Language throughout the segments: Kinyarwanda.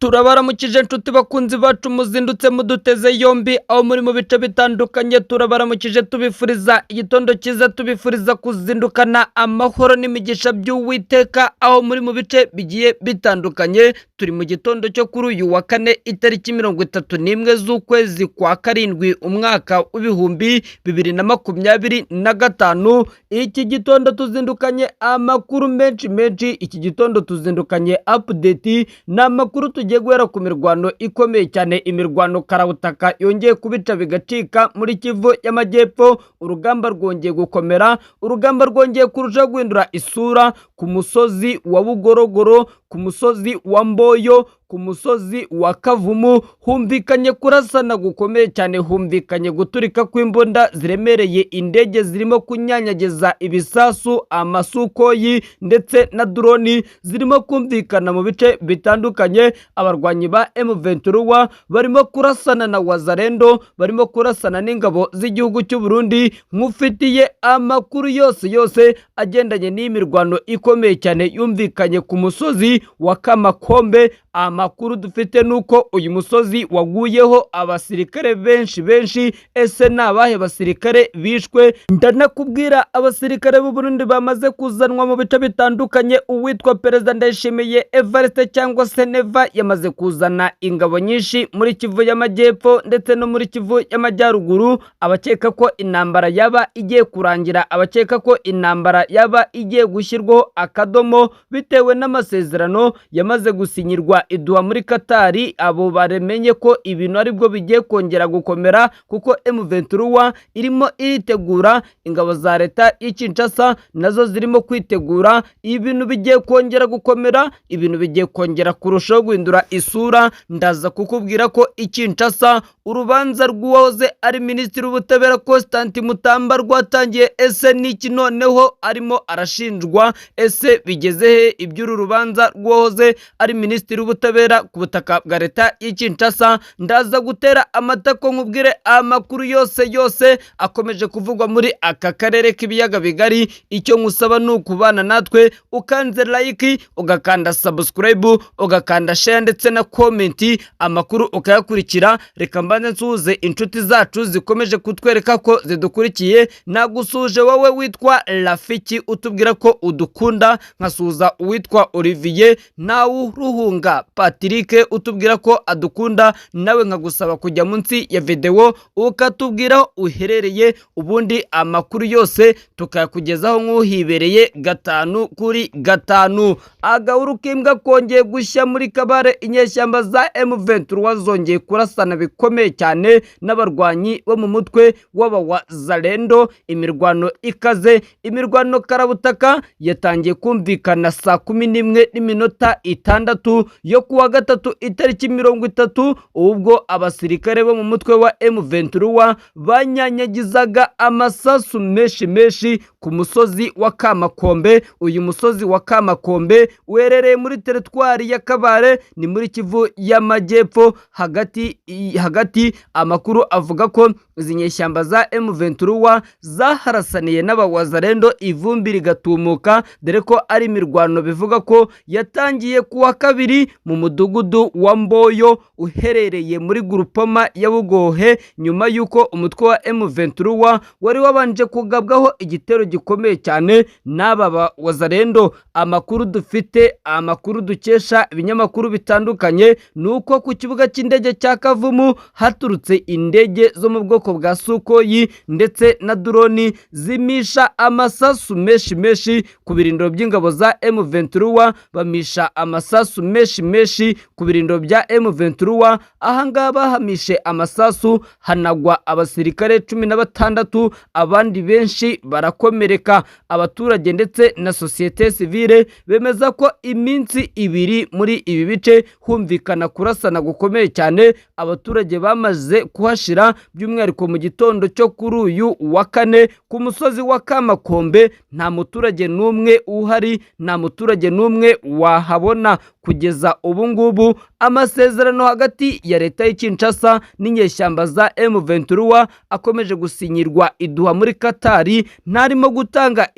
Turabaramukije nshuti bakunzi bacu muzindutse muduteze yombi aho muri mu bice bitandukanye. Turabaramukije, tubifuriza igitondo cyiza, tubifuriza kuzindukana amahoro n'imigisha by'Uwiteka aho muri mu bice bigiye bitandukanye. Turi mu gitondo cyo kuri uyu wa kane, itariki 31 z'ukwezi kwa karindwi, umwaka w'2025. Iki gitondo tuzindukanye amakuru menshi menshi, iki gitondo tuzindukanye update. Ni amakuru tugiye guhera ku mirwano ikomeye cyane, imirwano karabutaka yongeye kubica bigacika muri Kivu y'Amajyepfo. Urugamba rwongeye gukomera, urugamba rwongeye kurushaho guhindura isura ku musozi wa Bugorogoro, ku musozi wa Mboyo, ku musozi wa Kavumu. Humvikanye kurasana gukomeye cyane, humvikanye guturika kw'imbunda ziremereye, indege zirimo kunyanyagiza ibisasu, amasukoyi ndetse na droni zirimo kumvikana mu bice bitandukanye. Abarwanyi ba M23 barimo kurasana na Wazalendo, barimo kurasana n'ingabo z'igihugu cy'u Burundi. Nkufitiye amakuru yose yose agendanye n'iyi mirwano ikomeye cyane yumvikanye ku musozi wa Kamakombe. Amakuru dufite ni uko uyu musozi waguyeho abasirikare benshi benshi. Ese ni abahe basirikare bishwe? Ndanakubwira abasirikare b'u Burundi bamaze kuzanwa mu bice bitandukanye. Uwitwa Perezida Ndayishimiye Evariste cyangwa se Neva yamaze kuzana ingabo nyinshi muri Kivu y'Amajyepfo ndetse no muri Kivu y'Amajyaruguru. Abakeka ko intambara yaba igiye kurangira, abakeka ko intambara yaba igiye gushyirwaho akadomo bitewe n'amasezerano yamaze gusinyirwa i Doha muri Katari, abo baremenye ko ibintu aribwo bigiye kongera gukomera, kuko M23 irimo iritegura, ingabo za leta y'i Kinshasa nazo zirimo kwitegura. Ibintu bigiye kongera gukomera, ibintu bigiye kongera kurushaho guhindura isura. Ndaza kukubwira ko i Kinshasa urubanza rw'uwahoze ari minisitiri w'ubutabera Constant Mutamba rwatangiye. Ese niki noneho arimo arashinjwa? Ese bigeze he iby'uru rubanza rw'uwahoze ari minisitiri w'ubutabera ku butaka bwa leta y'i Kinshasa? Ndaza gutera amatako nkubwire amakuru yose yose akomeje kuvugwa muri aka karere k'ibiyaga bigari. Icyo nkusaba ni ukubana natwe ukanze like, ugakanda subscribe, ugakanda share ndetse na comment, amakuru ukayakurikira. Reka mbanze nsuhuze inshuti zacu zikomeje kutwereka ko zidukurikiye. Nagusuhuje wowe witwa Rafiki utubwira ko udukunda, nkasuhuza uwitwa Olivier Ntawuruhunga, Patrick utubwira ko adukunda. Nawe nkagusaba kujya munsi ya videwo ukatubwira aho uherereye, ubundi amakuru yose tukayakugezaho nk'uhibereye gatanu kuri gatanu. Agahuru k'imbwa kongeye gushya muri Kabare. Inyeshyamba za M23 zongeye kurasana bikomeye cyane n'abarwanyi bo mu mutwe w'Abawazalendo. Imirwano ikaze, imirwano karabutaka yatangiye kumvikana saa 11:06 yo kuwa gatatu, itariki 30, ubwo abasirikare bo mu mutwe wa M23 banyanyagizaga amasasu menshi menshi ku musozi wa Kamakombe. Uyu musozi wa Kamakombe uherereye muri teritwari ya Kabare, ni muri Kivu y'Amajyepfo hagati hagati. Amakuru avuga ko izi nyeshyamba za M23 zaharasaniye n'abawazalendo, ivumbi rigatumuka, dore ko ari imirwano bivuga ko yatangiye kuwa kabiri mu mudugudu wa Mboyo uherereye muri gurupoma ya Bugohe, nyuma y'uko umutwe wa M23 wari wabanje kugabwaho igitero gikomeye cyane n'aba bawazalendo. Amakuru dufite, amakuru dukesha ibinyamakuru bitandukanye, ni uko ku kibuga cy'indege cya Kavumu haturutse indege zo mu bwoko bwa Sukoyi ndetse na droni, zimisha amasasu menshi menshi ku birindiro by'ingabo za M23. Bamisha amasasu menshi menshi ku birindiro bya M23. Ahangaha bahamishe amasasu, hanagwa abasirikare 16, abandi benshi barakomereka. Abaturage ndetse na sosiyete sivile bemeza ko iminsi 2 muri ibi bice humvikana kurasana gukomeye cyane, abaturage bamaze kuhashira, by'umwihariko. By'umwihariko mu gitondo cyo kuri uyu wa kane ku musozi wa Kamakombe nta muturage n'umwe uhari, nta muturage n'umwe wahabona. Kugeza ubu ngubu amasezerano hagati ya leta y'i Kinshasa n'inyeshyamba za M23 akomeje gusinyirwa i Doha muri Katari ntarimo gutanga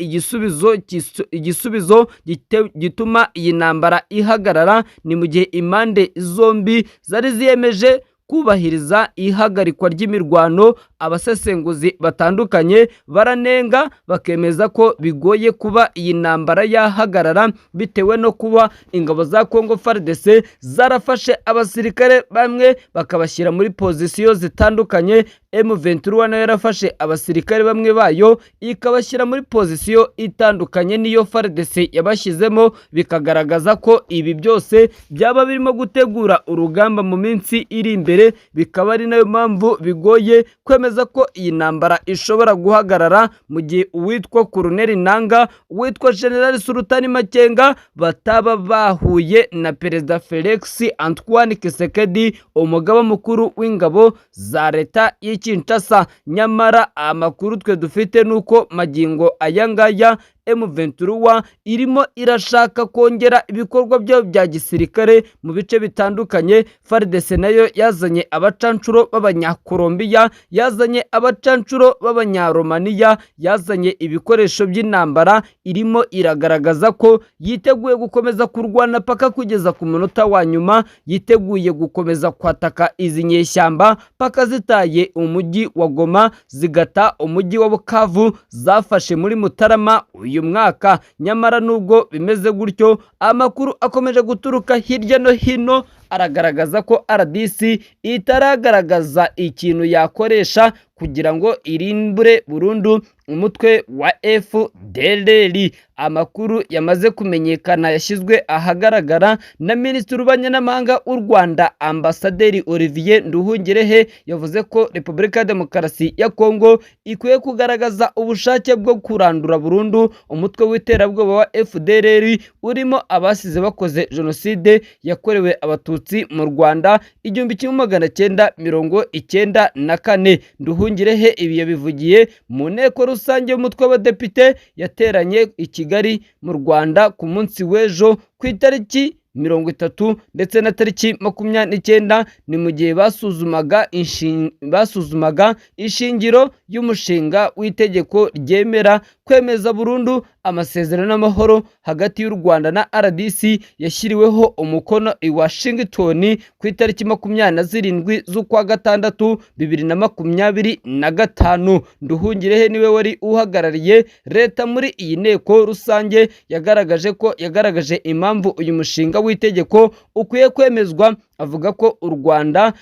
igisubizo gituma iyi ntambara ihagarara. Ni mu gihe impande zombi zari ziyemeje kubahiriza ihagarikwa ry'imirwano. Abasesenguzi batandukanye baranenga, bakemeza ko bigoye kuba iyi ntambara yahagarara bitewe no kuba ingabo za Congo FARDC zarafashe abasirikare bamwe bakabashyira muri pozisiyo zitandukanye, M23 nayo yarafashe abasirikare bamwe bayo ikabashyira muri pozisiyo itandukanye n'iyo FARDC yabashyizemo, bikagaragaza ko ibi byose byaba birimo gutegura urugamba mu minsi iri imbere, bikaba ari nayo mpamvu bigoye kwemeza ko iyi ntambara ishobora guhagarara mu gihe uwitwa Colonel Nanga, uwitwa General Sultani Makenga bataba bahuye na Perezida Felix Antoine Tshisekedi, umugaba mukuru w'ingabo za leta y'i Kinshasa. Nyamara amakuru twe dufite nuko magingo aya ngaya M23 irimo irashaka kongera ibikorwa byayo bya gisirikare mu bice bitandukanye. FARDC nayo yazanye abacanshuro b'Abanyakolombiya, yazanye abacanshuro b'Abanyaromaniya, yazanye ibikoresho by'intambara, irimo iragaragaza ko yiteguye gukomeza kurwana paka kugeza ku munota wa nyuma, yiteguye gukomeza kwataka izi nyeshyamba paka zitaye umujyi wa Goma, zigata umujyi wa Bukavu zafashe muri Mutarama uyu mwaka. Nyamara nubwo bimeze gutyo, amakuru akomeje guturuka hirya no hino aragaragaza ko RDC itaragaragaza ikintu yakoresha kugira ngo irimbure burundu umutwe wa FDLR. Amakuru yamaze kumenyekana yashyizwe ahagaragara na Minisitiri w'Ububanyi n'Amahanga w'u Rwanda, Ambasaderi Olivier Nduhungirehe, yavuze ko Repubulika ya Demokarasi ya Kongo ikwiye kugaragaza ubushake bwo kurandura burundu umutwe w'iterabwoba wa FDLR urimo abasize bakoze Jenoside yakorewe Abatutsi mu Rwanda 1994. Nduhungirehe ibi yabivugiye mu nteko rusange y'umutwe w'abadepite yateranye i Kigali mu Rwanda ku munsi w'ejo ku itariki 30 ndetse na tariki 29. Ni mu gihe basuzumaga ishingiro y'umushinga w'itegeko ryemera kwemeza burundu amasezerano y'amahoro hagati y'u Rwanda na RDC yashyiriweho umukono i Washington ku itariki 27 z'ukwa gatandatu 2025. Nduhungirehe niwe wari uhagarariye leta muri iyi nteko rusange, yagaragaje ko yagaragaje impamvu uyu mushinga w'itegeko ukwiye kwemezwa, avuga ko u Rwanda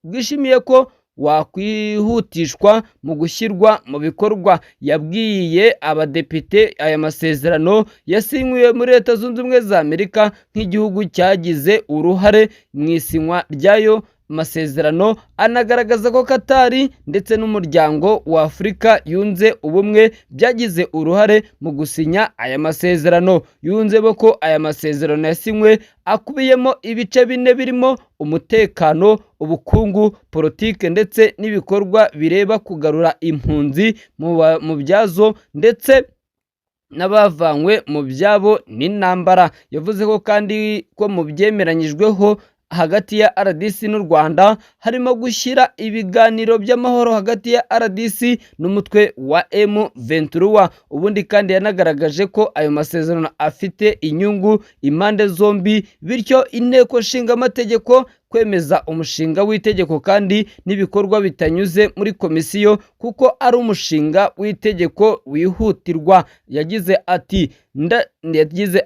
rwishimiye ko wakwihutishwa mu gushyirwa mu bikorwa. Yabwiye abadepite aya masezerano yasinywe muri Leta Zunze Ubumwe za Amerika nk'igihugu cyagize uruhare mu isinywa ryayo masezerano, anagaragaza ko Katari ndetse n'umuryango wa Afurika Yunze Ubumwe byagize uruhare mu gusinya aya masezerano. Yunzemo ko aya masezerano yasinywe akubiyemo ibice bine birimo umutekano, ubukungu, politike ndetse n'ibikorwa bireba kugarura impunzi mu byazo ndetse n'abavanywe mu byabo n'intambara. Yavuze ko kandi ko mu byemeranyijweho hagati ya RDC n'u Rwanda harimo gushyira ibiganiro by'amahoro hagati ya RDC n'umutwe wa M23. Ubundi kandi yanagaragaje ko ayo masezerano afite inyungu impande zombi, bityo inteko nshingamategeko kwemeza umushinga w'itegeko kandi n'ibikorwa bitanyuze muri komisiyo kuko ari umushinga w'itegeko wihutirwa. Yagize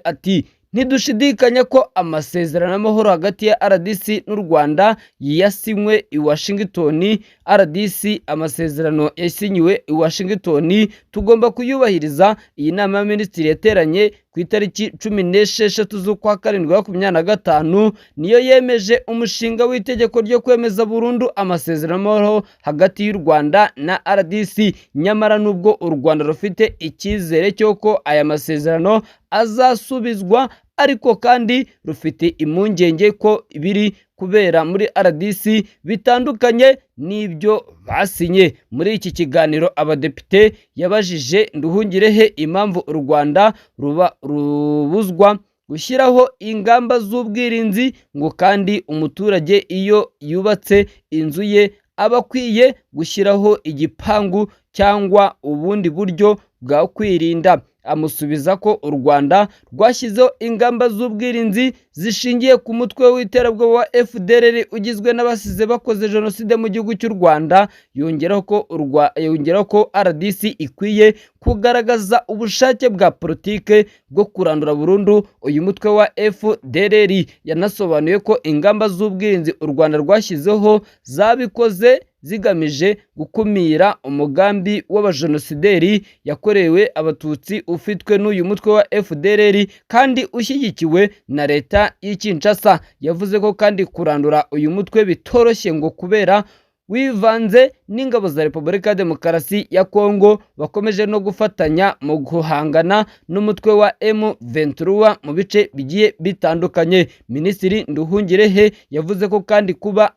ati: "Ntidushidikanya ko amasezerano y'amahoro hagati ya RDC n'u Rwanda yasinywe i Washington, RDC, amasezerano yasinyiwe i Washington tugomba kuyubahiriza." Iyi nama y'abaminisitiri yateranye ku itariki 16 z'ukwa karindwi 2025 niyo yemeje umushinga w'itegeko ryo kwemeza burundu amasezerano y'amahoro hagati y'u Rwanda na RDC. Nyamara nubwo u Rwanda rufite icyizere cy'uko aya masezerano azasubizwa Ariko kandi rufite impungenge ko biri kubera muri RDC bitandukanye n'ibyo basinye. Muri iki kiganiro, abadepite yabajije Nduhungirehe impamvu u Rwanda ruba rubuzwa gushyiraho ingamba z'ubwirinzi, ngo kandi umuturage iyo yubatse inzu ye aba akwiye gushyiraho igipangu cyangwa ubundi buryo bwa kwirinda. Amusubiza ko u Rwanda rwashyizeho ingamba z'ubwirinzi zishingiye ku mutwe w'iterabwoba wa FDLR ugizwe n'abasize bakoze jenoside mu gihugu cy'u Rwanda. Yongeraho ko RDC ikwiye kugaragaza ubushake bwa politike bwo kurandura burundu uyu mutwe wa FDLR. Yanasobanuye ko ingamba z'ubwirinzi u Rwanda rwashyizeho zabikoze zigamije gukumira umugambi w'abajenosideri yakorewe Abatutsi ufitwe n'uyu mutwe wa FDLR kandi ushyigikiwe na leta y'i Kinshasa. Yavuze ko kandi kurandura uyu mutwe bitoroshye, ngo kubera wivanze n'ingabo za Repubulika ya Demokarasi ya Kongo bakomeje no gufatanya mu guhangana n'umutwe wa M23 mu bice bigiye bitandukanye. Minisitiri Nduhungirehe yavuze ko kandi kuba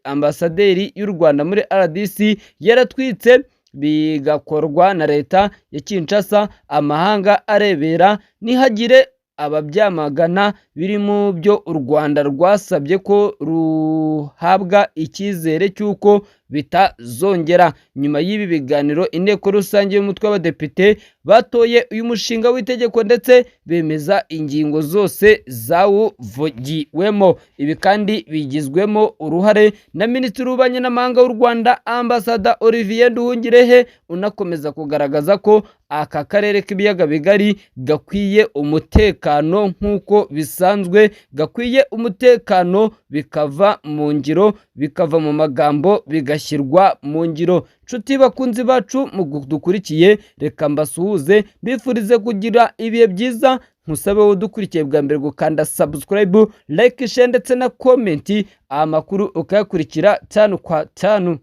ambasaderi y'u Rwanda muri RDC yaratwitse, bigakorwa na leta ya Kinshasa, amahanga arebera, ntihagire ababyamagana, biri mu byo u Rwanda rwasabye ko ruhabwa icyizere cy'uko bitazongera. Nyuma y'ibi biganiro, inteko rusange y'umutwe w'abadepite batoye uyu mushinga w'itegeko ndetse bemeza ingingo zose zawuvugiwemo. Ibi kandi bigizwemo uruhare na Minisitiri w'Ububanyi n'Amahanga w'u Rwanda, Ambasada Olivier Nduhungirehe, unakomeza kugaragaza ko aka karere k'ibiyaga bigari gakwiye umutekano nk'uko bisanzwe, gakwiye umutekano bikava mu ngiro, bikava mu magambo bigashyirwa mu ngiro. Nshuti bakunzi bacu dukurikiye, reka mbasuhuze, mbifurize kugira ibihe byiza. Nkusabe wowe udukurikiye bwa mbere gukanda subscribe, like, share ndetse na comment, amakuru ukayakurikira tanu kwa tanu.